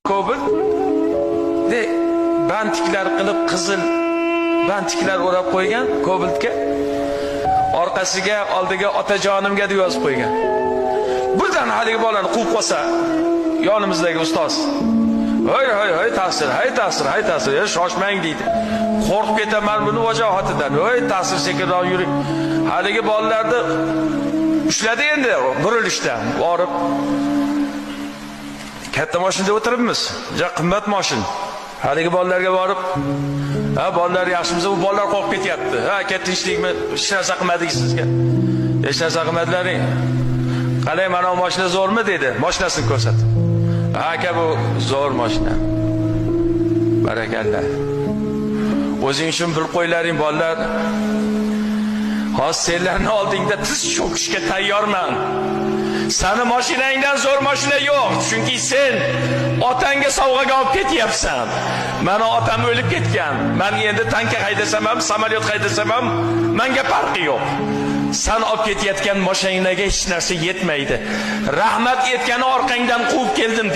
Kobalt de bantiklar qilib, qizil bantiklar o'rab qo'ygan Kobaltga. Orqasiga, oldiga "Otajonimga" deb yozib qo'ygan. Birdan haligi bolani quvib qolsa, yonimizdagi ustoz: "Hoy, hoy, hoy, taqsir, hay, taqsir, hay, taqsir, shoshmang", deydi. Qo'rqib ketaman buni vajohatidan. "Hoy, taqsir, sekinroq yuring." Haligi bolalarni ushladi endi burilishda. Borib katta mashinada o'tiribmiz. Ja qimmat mashin. Haligi bolalarga borib, "Ha, bolalar, yaxshimisiz?" U bolalar qo'rqib ketyapti. "Ha, aka, tinchlikmi? Hech narsa qilmadik sizga." "Hech narsa qilmadilaring. Qalay, mana bu mashina zo'rmi?" dedi. Mashinasini ko'rsatib. "Ha, aka, bu zo'r mashina. Barakalla. O'zing uchun bilib qo'ylaring, bolalar. Hozir senlarni oldingda tiz cho'kishga tayyorman. Sani mashinangdan zo'r mashina yo'q, chunki sen otangga sovg'aga olib ketyapsan. Mani otam o'lib ketgan. Men endi tanka haydasam ham, samolyot haydasam ham menga farqi yo'q. San olib ketayotgan mashinaga hech narsa yetmaydi. Rahmat aytgani orqangdan quvib keldim."